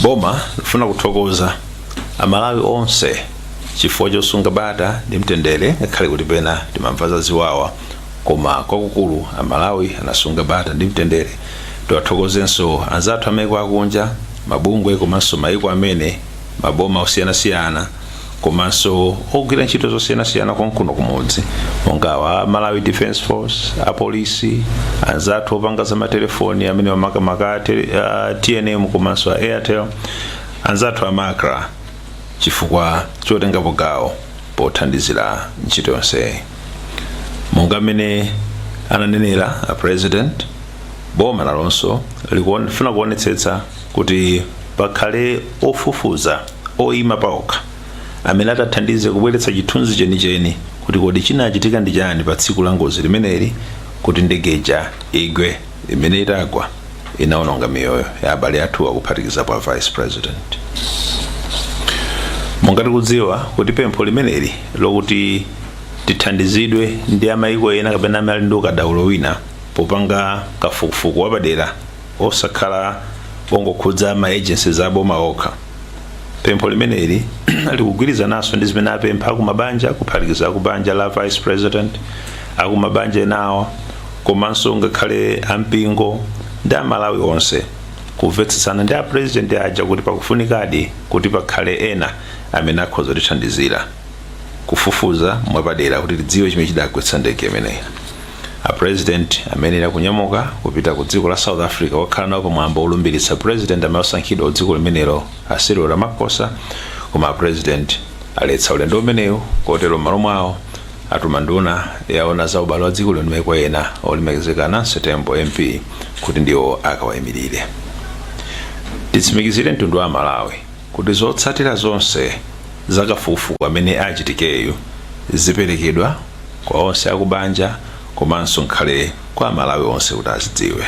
Boma lifuna kuthokoza Amalawi onse chifukwa chosunga bata ndi mtendere, ngakhale kuti pena timamva za ziwawa, koma kwakukulu Amalawi anasunga bata ndi mtendere. Tiwathokozenso anzathu amaiko akunja, mabungwe komanso maiko amene maboma osiyanasiyana komanso ogwira ntchito zosiyanasiyana konkuno kumudzi, monga wa Malawi Defence Force, apolisi anzathu opanga za matelefoni amene makamaka TNM komanso a Airtel, anzathu a MACRA, chifukwa chotengapo gawo pothandizira ntchito yonseyi. Monga mmene ananenera a President, boma nalonso likufuna kuonetsetsa kuti pakhale ofufuza oyima paokha amene atathandize kubweretsa chithunzi chenicheni kuti kodi chinachitika ndi chani pa tsiku la ngozi limeneli kuti ndege ija igwe, imene itagwa inaononga miyoyo ya abale athu, akuphatikizapo a Vice President. Monga tikudziwa kuti pempho limeneli lokuti tithandizidwe ndi amayiko ena kapena amene ali ndi ukadaulo wina popanga kafukufuku wapadera osakhala ongokhudza ma agencies aboma okha, pempho limeneli likugwirizananso ndi zimene apempha akumabanja, kuphatikiza akubanja la Vice President, akumabanja enawa, komanso ngakhale ampingo ndi Amalawi onse, kumvetsetsana ndi a President aja kuti pakufunikadi kuti pakhale ena amene akhoza kutithandizira kufufuza mwapadera kuti tidziwe chimene chidagwetsa ndege imeneyi. A President amene akunyamuka kupita ku dziko la South Africa wakhala nawo pamwambo olumbiritsa President amene osankhidwa ku dziko limenelo, a Cyril Ramaphosa, koma a President aletsa ulendo umenewu. Kotero m'malo mwawo atuma nduna yaona za ubale wa dziko lino ndi maiko ena, olemekezeka Nancy Tembo MP, kuti ndiwo akawayimirire. Titsimikizire mtundu wa Malawi kuti zotsatira zonse zakafukufuku amene achitikeyu ziperekedwa kwa onse akubanja komanso nkhale kwa Amalawi onse kuti azidziwe.